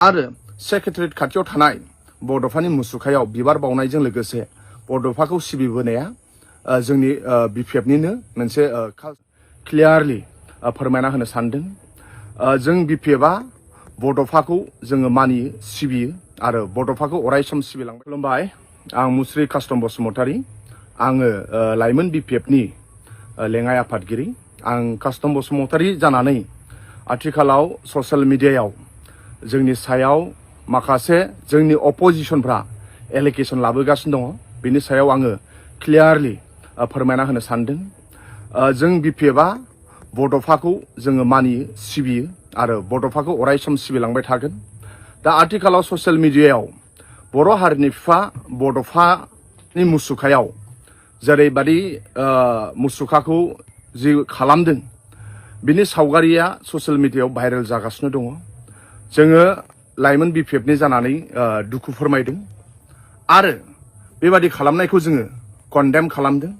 आरो सेक्रेटारियेट खाथियाव थानाय बड'फानि मुसुखायाव बिबार बावनायजों लोगोसे बड'फाखौ सिबिबोनाया जोंनि बिपिएफनिनो मोनसे क्लियारलि फोरमायना होनो सानदों। जों बिपिएफआ बड'फाखौ जोङो मानियो सिबियो आरो बड'फाखौ अरायसम सिबिलांबाय। खुलुमबाय, आं मुस्रि कास्टम बसुमतारी। आङो लाइमोन बिपिएफनि लेङाइ आफादगिरि। आं कास्टम बसुमतारी जानानै आथिखालाव ससियेल मिडियायाव जोंनि सायाव माखासे जोंनि अपोजिशनफ्रा एलिगेशन लाबोगासिनो दङ। बेनि सायाव आङो क्लियारलि फोरमायना होनो सानदों। जों बिपिएफआ बड'फाखौ जोङो मानियो सिबियो आरो बड'फाखौ अरायसम सिबिलांबाय थागोन। दा आथिखालाव ससियेल मिडियायाव बर' हारिनि बिफा बड'फानि मुसुखायाव जेरैबादि मुसुखाखौ जि खालामदों बिनि सावगारिया ससियेल मिडियायाव भाइरेल जागासिनो दङ। जोङो लाइमोन बिपिएफनि जानानै दुखु फोरमायदों आरो बेबादि खालामनायखौ जोङो कन्डेम खालामदों।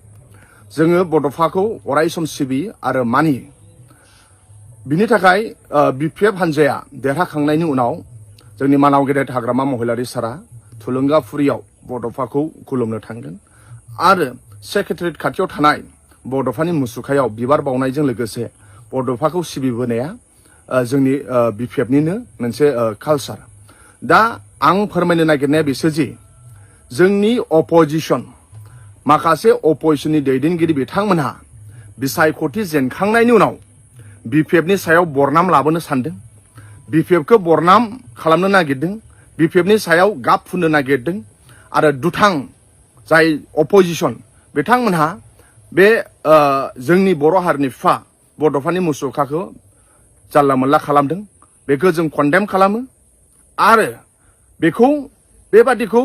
जोङो बड'फाखौ अरायसम सिबियो आरो मानियो। बिनि थाखाय बिपिएफ हान्जाया देरहाखांनायनि उनाव जोंनि मानाव गेदेर हाग्रामा महिलारि सारा थुलुंगाफुरियाव बड'फाखौ खुलुमनो थांगोन आरो सेक्रेटारियेट खाथियाव थानाय बड'फानि मुसुखायाव बिबार बावनायजों लोगोसे बड'फाखौ सिबिबोनाया जोंनि बिपिएफनिनो मोनसे कालचार। दा आं फोरमायनो नागिरनाया बिसोरजि जोंनि अपोजिशन माखासे अपोजिशननि दैदेनगिरि बिथांमोनहा बिसायख'थि जेनखांनायनि उनाव बिपिएफनि सायाव बरनाम लाबोनो सानदों, बिपिएफखौ बरनाम खालामनो नागिरदों, बिपिएफनि सायाव गाब फुननो नागिरदों आरो दुथां जाय अपोजिशन बिथांमोनहा बे जोंनि बर' हारिनि बिफा बड'फानि मुसुखाखौ जानला मोनला खालामदों। बेखौ जों कन्डेम खालामो आरो बेखौ बेबादिखौ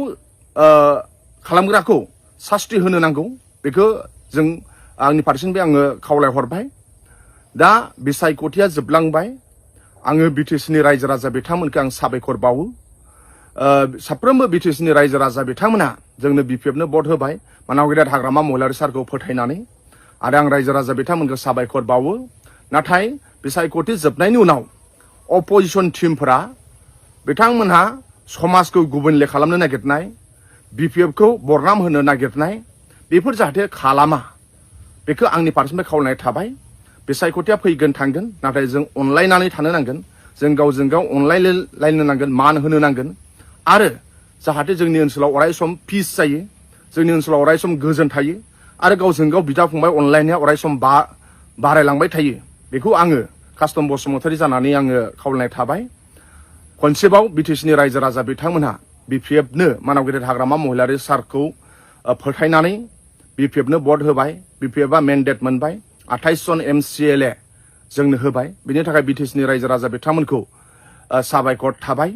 खालामग्राखौ सास्ति होनो नांगौ। बेखौ जों आंनि फारसेनिफ्राय आङो खावलायहरबाय। दा बिसायख'थिया जोबलांबाय। आङो बिटिसिनि रायजो राजा बिथांमोनखौ आं साबायखर बावो। साफ्रोमबो बिटिसिनि रायजो राजा बिथांमोना जोंनो बिपिएफनो भट होबाय मानाव गेदेर हाग्रामा महिलारि सारखौ फोथायनानै, आरो आं रायजो राजा बिथांमोनखौ साबायखर बावो। नाथाय बिसायख'थि जोबनायनि उनाव अपोजिशन टिमफोरा बिथांमोनहा समाजखौ गुबुनले खालामनो नागिरनाय, बिपिएफखौ बरनाम होनो नागिरनाय, बेफोर जाहाथे खालामा बेखौ आंनि फारसेनिफ्राय खावलायनाय थाबाय। बिसायख'थिया फैगोन थांगोन, नाथाय जों अनलायनानै थानो नांगोन। जों गावजों गाव अनलायलायनो नांगोन, मान होनो नांगोन आरो जाहाथे जोंनि ओनसोलाव अरायसम पिस जायो, जोंनि ओनसोलाव अरायसम गोजोन थायो आरो गावजों गाव बिदा फंबाय अनलायनाया अरायसम बारायलांबाय थायो। बेखौ आङो कास्टम बसुमतारी जानानै आङो खावलायनाय थाबाय। खनसेबाव बिटिसिनि रायजो राजा बिथांमोनहा बिपिएफनो मानाव गेदेर हाग्रामा महिलारि सारखौ फोथायनानै बिपिएफनो भट होबाय। बिपिएफआ मेन्डेट मोनबाय, 28 जन MCLA जोंनो होबाय। बिनि थाखाय बिटिसिनि रायजो राजा बिथांमोनखौ साबायखर थाबाय।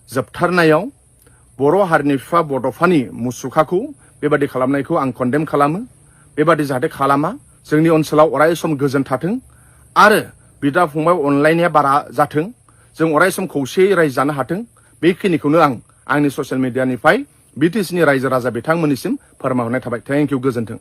जोबथारनायाव बर' हारिनि बिफा बड'फानि मुसुखाखौ बेबादि खालामनायखौ आं कन्डेम खालामो। बेबादि जाहाथे खालामा, जोंनि ओनसोलाव अरायसम गोजोन थाथों आरो बिदा फंबाय अनलायनाया बारा जाथों, जों अरायसम खौसेयै रायजो जानो हाथों। बेखिनिखौनो आं आंनि ससियेल मिडियानिफ्राय बिटिसिनि रायजो राजा बिथांमोननिसिम फोरमायहरनाय थाबाय। थेंक इउ, गोजोन्थों।